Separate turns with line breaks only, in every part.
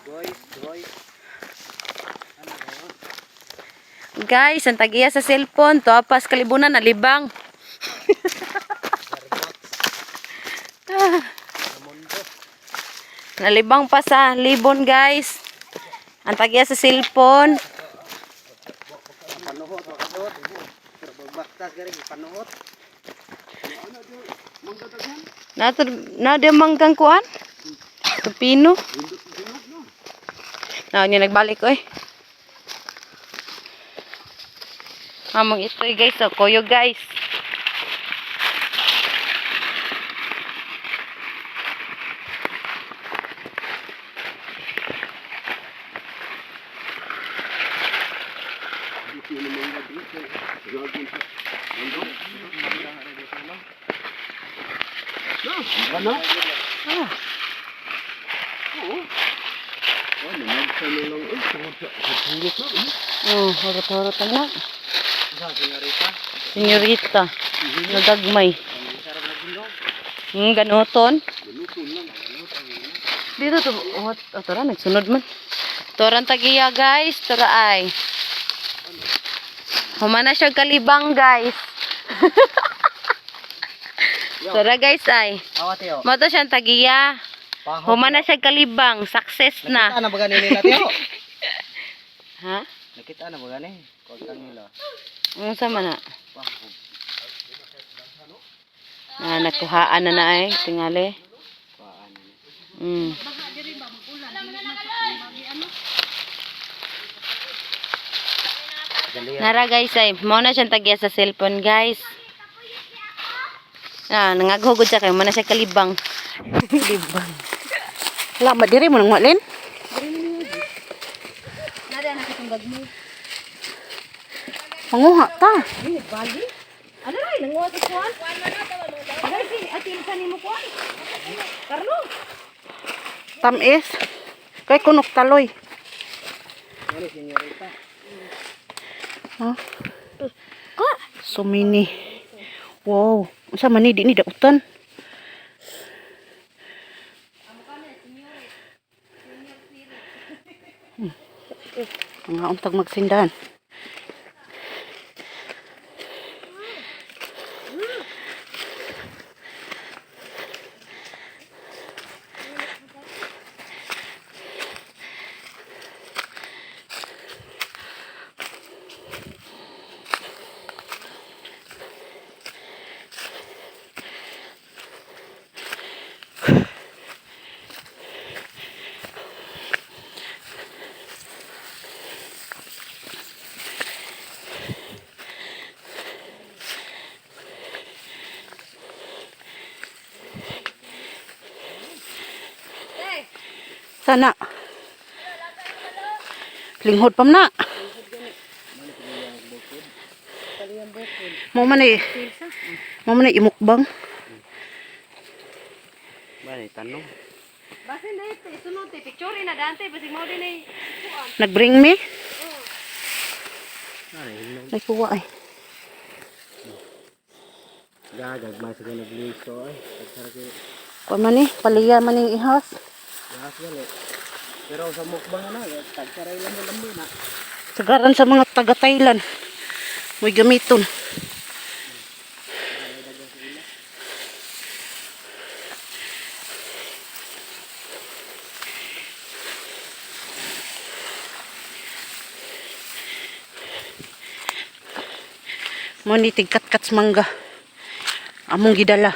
Guys, guys. Ano ba?
Guys, ang tagiya sa cellphone, tuapas kalibunan nalibang. Nalibang pa sa libon, guys. Ang tagiya sa cellphone.
Panuhot, panuhot. Pero baktas gari panuhot.
Nato na di manggang kuan. Tupino. Na niya nagbalik oy. Among ito guys, oh, koyo guys.
Ano?
Ah,
Oo. Ano, nagsano lang eh. Tungod sa pagpulot na eh.
Oh, hurot-hurot na.
Isa, senyorita.
Senyorita, nagagmay.
Sarap na gindong.
Ganuton.
Ganuton lang.
Dito to, oh, oh, tora, nagsunod man. Toran tagiya guys, tora ay. Humana siya kalibang guys. Tora guys ay.
Awa tiyo.
Mata siyang tagiya. Humana siya kalibang, success na.
Nakita na ba gani nila tiyo?
Ha?
Nakita na ba gani? Kuwag nila.
Unsa man na?
Paho.
Na nakuhaan na na ay, tingali.
Kuhaan. Dali.
Nara guys ay, mao na siyang tagiya sa cellphone guys. Ah, nangaghugod siya kay mo na siya kalibang.
Libang. Lama diri mo nang walin.
Nara na kitong gagmay.
Manguha ta.
Bali? Ano ray, nanguha sa kuan? Guys, atin sa nimo kuan. Carlo.
Tamis. Kay kunok taloy.
Ano, senyorita?
Ha? So many. Wow. Unsa man ni di ni dautan? Mga untag magsindahan. Sana. Linghod pam na. Mo man eh. Mo man eh imukbang.
Bani, tanong.
Basin na ito, sunod te picture na dante basig mao din ay kuan.
Nagbring me.
Ano, hinog.
Ay kuwa ay.
Gagag, mas ka nagliso ay. Pagsara kayo.
Kuwa man eh. Paliya man yung ihas.
Gahas gali. Pero sa mukbang na, tagsaray lang mo lamboy na.
Sagaran sa mga taga Thailand. May gamiton. Mo ni tigkat-kat mangga. Among gidala.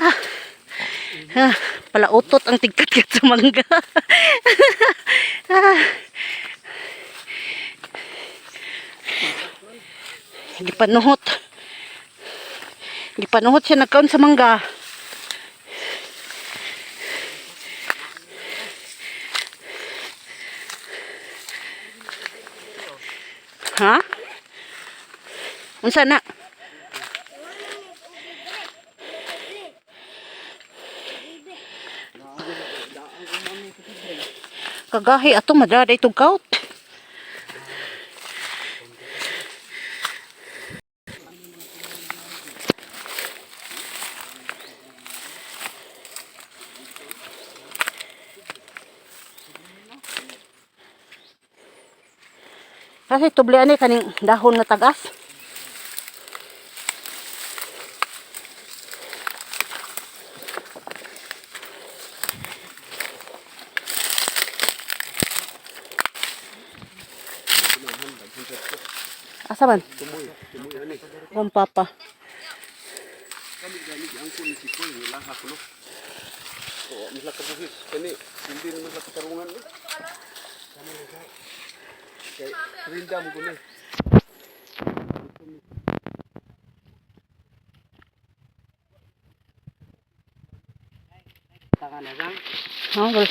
Ha. Ha, palautot ang tigkat-kat sa mangga. Ah. Gipanuhot. Gipanuhot siya nagkaon sa mangga. Ha? Unsa na? Kagahi ato madraday itong kaut. Kasi tubli ani kaning dahon nga tagas. Asa man?
Tumoy, tumoy ani.
Kung papa.
Kami gani ang kuno si Koy, wala ha kuno. Oo, mas lakabuhis kani, hindi naman sa katarungan eh. Kay rinda mo kuno.
Ha, wala.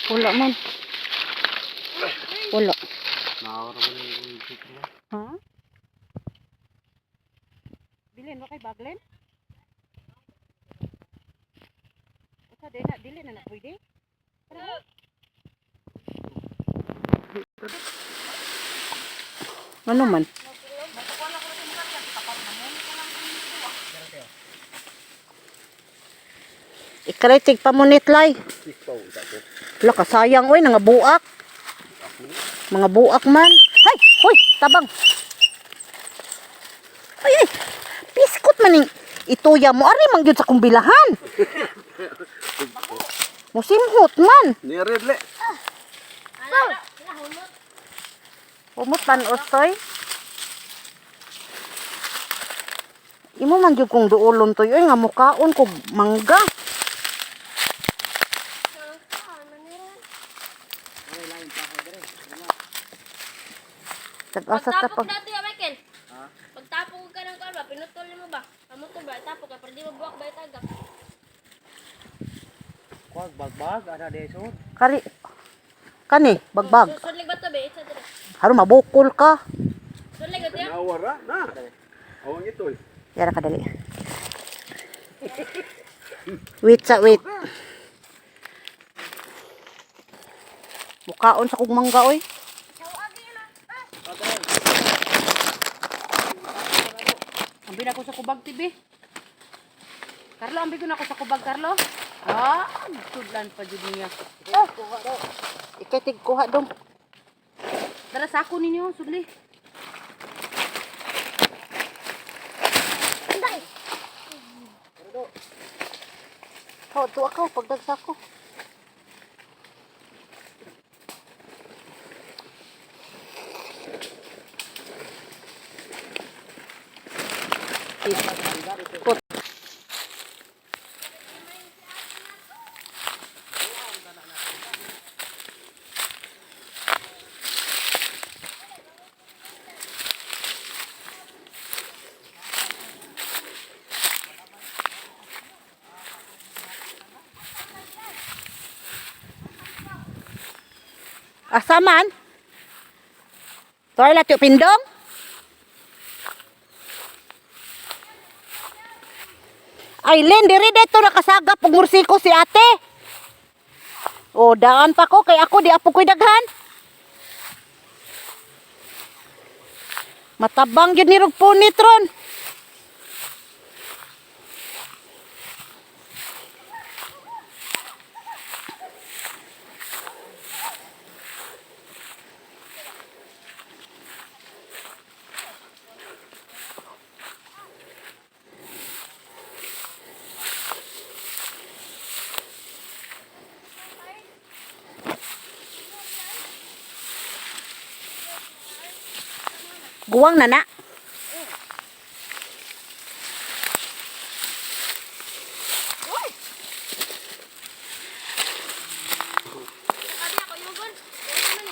Wala man. Wala.
Nawara mo ni
Ha? Bilin wa kay baglen? Usa day na dili na na pwede. Ano man? Ikritik pa mo nitlay.
Ikaw ta ko.
Wala ka sayang oy nga buak. Mga buak man. Hay, hoy, tabang. Ay ay. Piskot man ning ituya mo ari man gyud sa kumbilahan. Musimhot man.
Ni redle.
Umot pan ostoy. Imo man gyud kong duolon toy oy nga mukaon kog mangga. Tag-asa ta
Pagtapok
pag
dati ya, Michael. Pagtapok ka ng kuan ba, pinutol nimo ba? Pamutol ba, tapok ka, pero di mo buwak ba itagak.
Kuwag bagbag ana desod.
Kari kani bagbag.
Sudlig ba to be? Isa dire.
Haron mabukol ka.
Sudlig ba to ya?
Nawara na. Awang ito eh.
Yara ka dali. Wait sa wait. Mukaon sa kog mangga oy.
Ambi na ko sa kubag TV. Carlo, ambi ko na ako sa kubag, Carlo. Ah, tudlan pa jud niya.
Ikay tig kuha dong.
Dara sa ako ninyo, sudli.
Kaw tuwa ka pagdagsa ko. Kot. Asa man? Toy la pindong? Aileen, diri dito nakasagap og mursiko si ate. O, daan pa ko kay ako di apo ko'y daghan. Matabang gyud ni rog punit ron. Guwang na na.
Kadi ako yugon. Ano ni?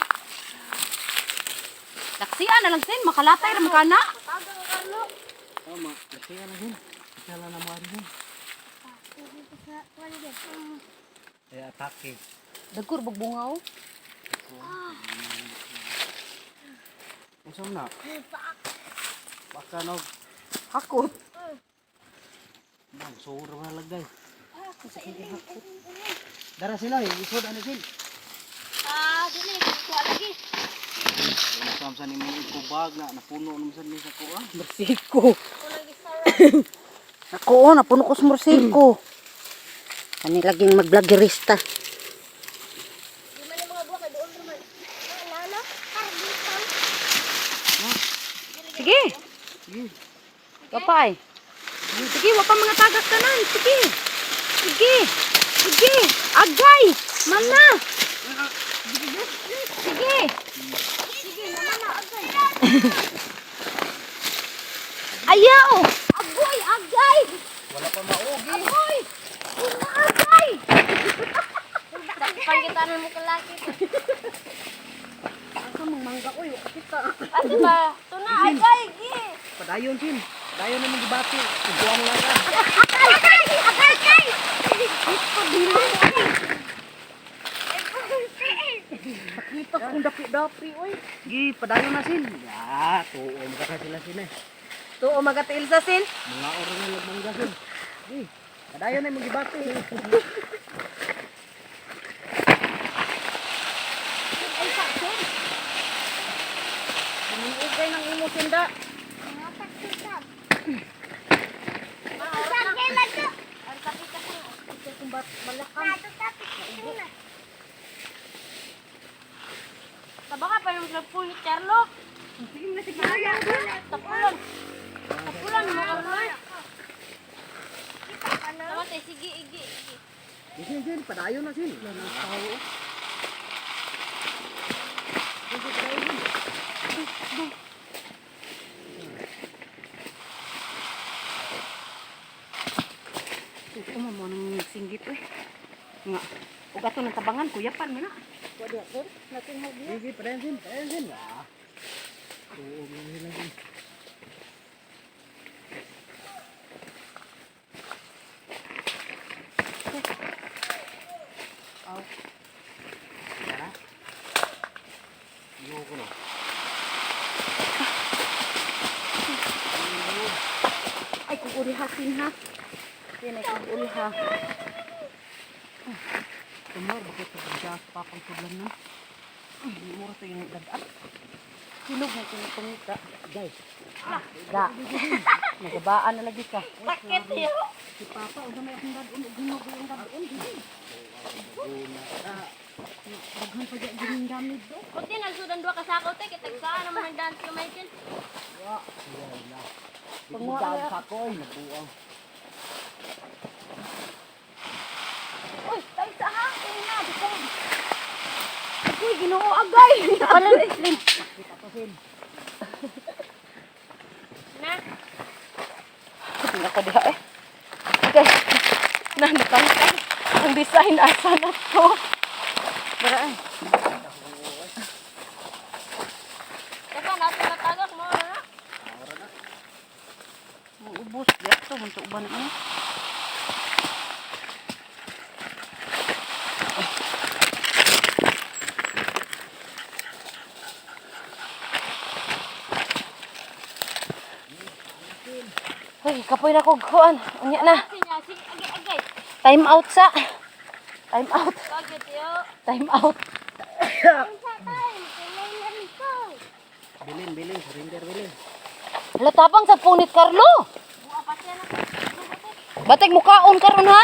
Laksian na lang sin, makalatay ra man kana.
Taga ka, Carlo.
Tama, kasi ano din. Kasi na mo din. Eh atake.
Dagkur bug bungaw.
Unsa man na? Baka no.
Hakot.
Man, sure na lagay. Dara sila, eh, isod ano sin.
Ah, dili kuha lagi.
Unsa man nimo ikubag na napuno naman sad ni sa kuha.
Mursiko.
Ako lagi sa
Ako, oh, napuno ko sa mursiko. Kani laging magblagerista.
Di man yung mga buwak kay doon man. Ano? Carlito.
Kapay. Sige, wa pa mga tagak tanan. Sige. Sige. Sige. Agay. Mana. Sige. Sige, naman na agay. Ayaw. Agoy, agay.
Wala pa maugi.
Agoy. Una agay.
Pangitanan mo kalaki.
Asa mang mangga oy, wa kita.
Ate ba? Tuna agay gi.
Padayon sin. Padayon na mong gibati. Iguang lang ka.
Agay! Agay kay.
Kita kung dapi-dapi oy.
Gi, padayon na sin. Ya, tuo ka sila sin eh.
Tuo magatiil sa sin.
Mga oras na nagmangga sin. Gi, padayon na mong gibati.
Ay sa sin. Ugay ng imo sinda.
Tabaka pa yung nagpunit, Carlo.
Sige na sige na.
Tapulan. Tapulan mo Carlo. Tama tayo, sige, igi, igi.
Gi, sin, sin, padayon na sin.
Tuo mo mo nang singgit oy. Nga. Ug ato nang tabangan kuya pan man na.
Gi, gi, padayon sin, padayon sin. Ya. Tuo mo sila sin. Tara. Ayoko na.
Ay kung uli hasin ha. Yan ay kung uli ha. Tumor, bakit sa pagka sa papang tudlan na? Ay, mura to yung dagat. Hinog na tinutungita. Guys. Da. Nagabaan na lagi ka.
Bakit yun?
Si Papa, unsa may akong dadon ug hinog yung dadon. Daghan pa gyud yung gamit do.
Kunti nagsudan duha ka sako te, kitag saan naman ang dance ka Michael.
Pagmuha sa ko ay nabuang.
Uy, tayo sa ha. Kaya na, di ko. Uy, Ginoo agay. Wala na slim.
Na,
Tingnan ko diha eh. Okay. Na natangkay. Ang design asa na to. Bara ay.
dapat nato natagak mo na.
Ubos diha to munto uban ini. Hoy, kapoy na ko kuan. Unya na.
Sinya, sige, agay, agay.
Time out sa. Time out.
Bakit yo?
Time out.
Unsa time? Kailan ko?
Bilin, bilin, surrender, bilin.
Hala tapang sa punit Carlo.
Buha pa siya na.
Batag mukaon karon ha.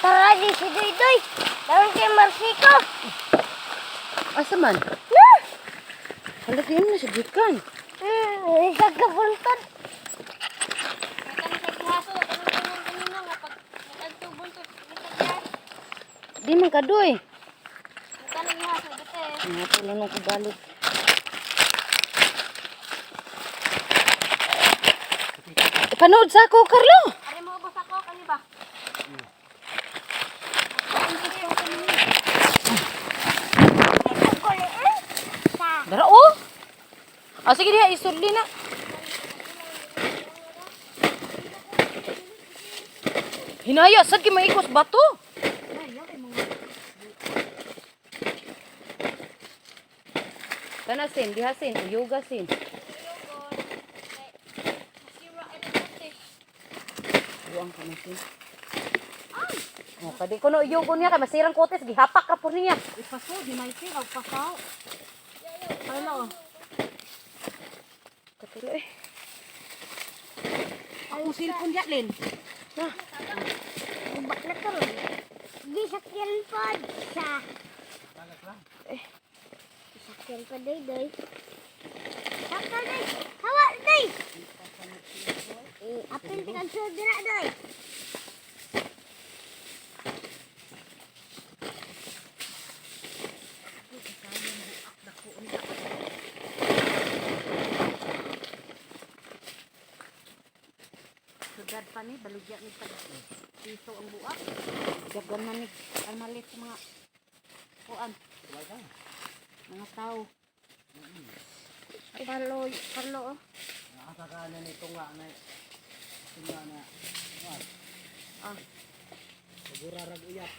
Tara di si Doy Doy. Daron kay Marsico.
Asa man? Hala di na siya gikan.
Isa ka buntod.
Di man kadoy. Nga to lang nung kubalik. Panood sa ako, Carlo.
Are mo ubos ako kani ba?
Dara oh. Ah, sige diha isudli na. Hinaya sad kay maikos bato. Kana sin, diha sin, yoga sin. Buang ka na sin. Oh, kadi ko no yogo niya kay masirang kotes gihapak ra pud niya.
Ipaso, di may sir, pasaw. Ano?
Tulo eh.
Akong cellphone ya, Lin.
Ubak na karon. Gisakyan pod sa.
Eh.
Gisakyan pa doy doy. Sakal doy. Hawa doy. Eh, apil kag sud dira doy.
Sugad pa ni, balugya ni pag piso ang buak. Dagan man ni, ang malit sa mga kuan. Mga tao.
Palo, palo. oh.
Nakasaka na ni tunga na tunga na.
Ah.
Sigura rag uyap.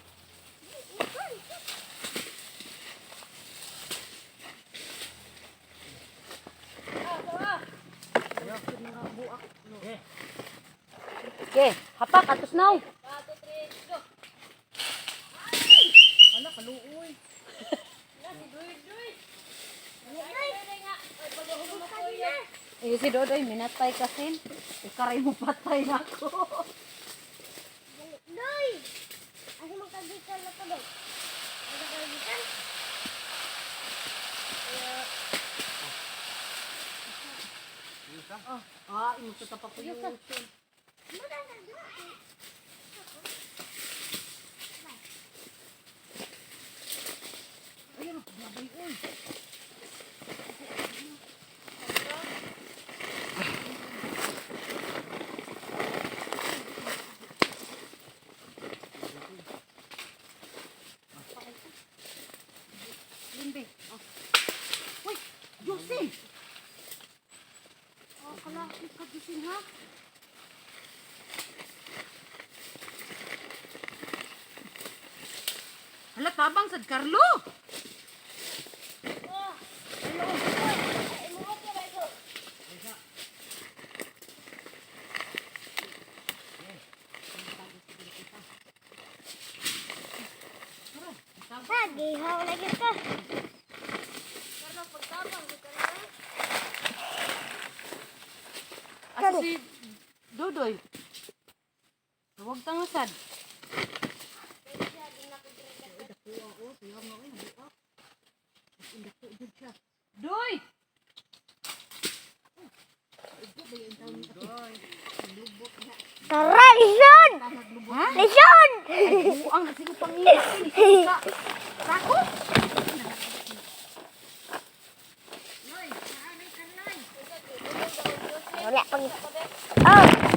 Okay, hapak atos now.
Ala, kaluoy.
Eh, si Dodoy, minatay kasi. Ikaray mo patay na ako.
Doy. Asa man kagikan na to doy? Asa kagikan?
Ah, imo sa tapakuyo. Limbe. Oh. Uy, Jose. Oh, kalaki ka gising ha. Hala, tabang sad Carlo.
Sa, gihaw lagi ka.
Asa si Dodoy? Huwag tangasad. Doy!
Tara, lisod!
Ha?
Lisod!
Buang kasi ko pangilak. Sako?
Wala pang... Oh!